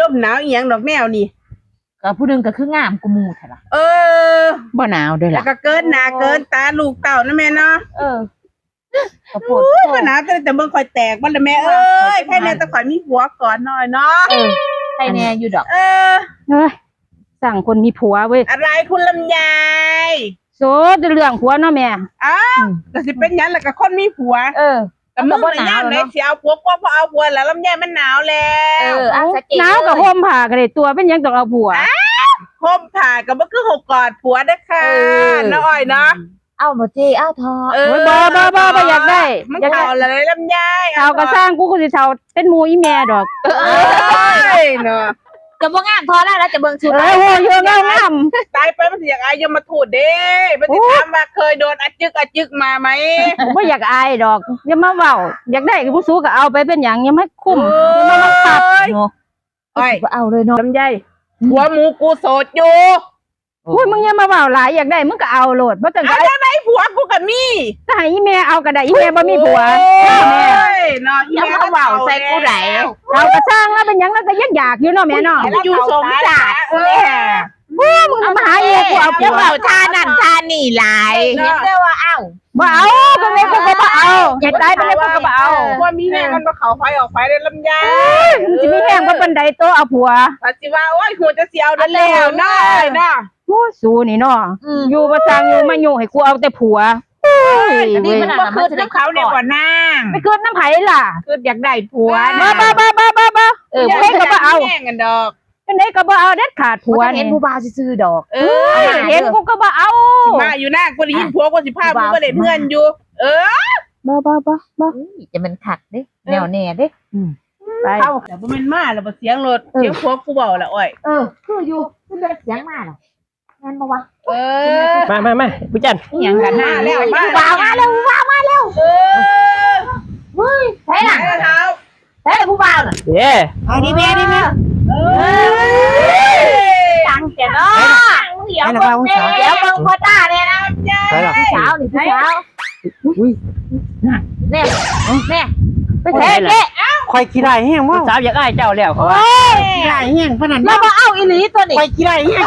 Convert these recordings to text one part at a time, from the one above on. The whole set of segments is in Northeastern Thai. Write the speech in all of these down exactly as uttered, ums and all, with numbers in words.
ลมหนาวอีหยังดอกแนวนี่ ก็ผู้หนึ่งก็คืองามกว่าหมู่แท้ล่ะ เออ บ่หนาวเด้อ แล้ว ล่ะ ก็เกินหน้าเกินตาลูกเต้านะแม่เนาะ เออ ก็ปวด โอ้ย ก็หนาวแต่ แต่เบิ่งข่อยแตกบ่ละแม่เอ้ย แค่แน่แต่ข่อยมีผัวก่อนหน่อยเนาะ เออ ใครแน่อยู่ดอก เออ เฮ้ย สร้างคนมีผัวเว้ย อะไรคุณลำไย โสดแต่เรื่องผัวเนาะแม่ อ้าว อืม ก็สิเป็นหยังล่ะ ก็คนมีผัว เออ ก็มึงน่ะ มันก็บ่หนาว ยามไหน เนาะ สิเอาผัว กลัวบ่เอาผัวแล้ว ลำไยมันหนาวแล้ว เออ เอา เอา สักเกต หนาวก็ห่มผ้าก็ได้ตัว เป็นหยังต้องเอาผัว อ้าว ห่มผ้าก็บ่คือห่มกอดผัวเด้อค่ะ เออ น้าอ้อยเนาะ เอาบ่เจ้ เอาเถาะ เออ โอ้ย บ่ บ่ บ่ บ่อยากได้ มัน อยากได้ เฒ่าแล้วลำไย เฒ่าก็ เอาเถาะ สร้าง กูก็สิเฒ่าเป็นหมู่อีแม่ดอก เอ้ยเนาะ จะบ่งามเท่าแล้วนะ จะเบิ่งชุด เอ้ย โห เยอะงามงาม ตายไปมันสิอยากอายยมทูตเด้ มันสิ โอ้ ถามว่าเคยโดนอะจึกอะจึกมาไหม บ่อยากอายดอก อย่ามาเว้า อยากได้ก็ผู้สูก็เอาไปเป็นหยัง อย่ามาคุม เอ้ย อย่ามาบังคับเนาะ อ้อย บ่เอาเลยเนาะ ลำไย อืม ผัวหมู่กูโสดอยู่ โอ้ย มึงอย่ามาเว้าหลาย อยากได้มึงก็เอาโลด บ่ต้อง เอา ก็เอา จั่งใด ผัวกูก็มี ก็ให้อีแม่เอาก็ได้ อีแม่บ่มีผัว โอ้ย แม่ เนาะ อีแม่ อย่ามาเว้าใส่กูได้ เฒ่าก็สร้างแล้ว เป็นหยังแล้วก็ยังอยากอยู่เนาะแม่เนาะ อยู่สมชาติ เออ โอ้ย มึงก็มาหาอีก กูเอาผัว อย่าเว้าท่านั่นท่านี่หลาย เนาะ เห็นเด้อว่า เอ้า บ่เอา ก็เลยกูก็บ่เอา อยากตายไปเลยกูก็บ่เอา ว่ามีแฮงมันบ่เข้าไผออกไผได้ลำไย เอ้ย มึงสิมีแฮงบ่ปานใดโตเอาผัว ว่าสิว่า โอ้ย หัวจะเสียวนั่นแล้วเนาะ เนาะ โอ้ย สูนี่เนาะ อืม อยู่บ่สร้างอยู่มาอยู่ให้กูเอาแต่ผัว โอ้ย อันนี้มัน บ่คือกับเขาเนี่ยบ่นาง ไม่คือนำไผล่ะ คืออยากได้ผัว บ่ บ่ บ่ บ่ บ่ บ่ เออ จั่งใดก็บ่เอา แฮงกันดอก จั่งใดก็บ่เอาเด็ดขาดผัว บ่ทันเห็น นี่ ผู้บ่าวซื่อๆดอก เออ เอ้ย เห็นกูก็บ่เอา สิมาอยู่นะ กูได้ยินผัวกูสิพามึงมาเล่นเฮือนอยู่ เออ บ่ บ่ บ่ บ่ อุ้ย จะเป็นคักเด้ เออ แน่วแน่เด้ อืม ไป เอา แต่บ่แม่นมาแล้วบ่เสียงรถ เออ เสียงผัวกูเว้าล่ะอ้อย เออ คืออยู่ คือเสียงมาล่ะ แม่นบ่วะ เออ มา มา มา ผู้จัด อิหยังกันนะ มาแล้ว ผู้บ่าวมาแล้ว ผู้บ่าวมาแล้ว เออ เฮ้ย ใช่ล่ะ ใช่ล่ะเท้า ใช่ล่ะผู้บ่าวน่ะ เย้ เอาดีแม่ ดีแม่ เออ ตังแกเนาะ เดี๋ยวเบิ่งแม่ เดี๋ยวเบิ่งพ่อตาเนี่ยนะ ใช่ล่ะ ผู้สาวนี่ผู้สาว อุ้ย แน่ แน่ ไปแท้แก ข่อยขี้ได้แฮงบ่ ผู้สาวอยากอ้ายเจ้าแล้ว ข่อยว่า โอ้ย ขี้ได้แฮงปานนั้น เราบ่เอาอีหลีตัวนี้ ข่อยขี้ได้แฮง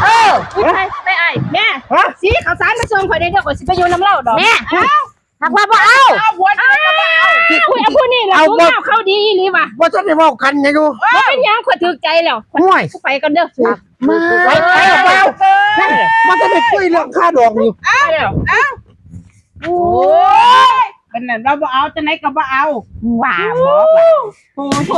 เออ ไป ไปอ้าย แม่ ฮะ สีข้าวสารมาส่งข่อยได้เด้อ ข่อยสิไปอยู่นำเล่าดอก แม่ เอ้า หากว่าบ่เอา เอาผัวจะได้ก็บ่เอา อุ้ย เอาผู้นี่ล่ะ เอา สูง บ่ ยาวเขาดีอีหลีว่ะ บ่ทันได้เว้ากันนะอยู่ บ่เป็นหยัง ข่อยถูกใจแล้ว ห่วย ไปกันเด้อ มา ไป ไป ไป ไป บ่ทันได้คุยเรื่องค่าดอกนี่ เอา เอา โอ้ย เป็นนั่นเราบ่เอา จั่งใดก็บ่เอา ว่าบ่ โอ้โห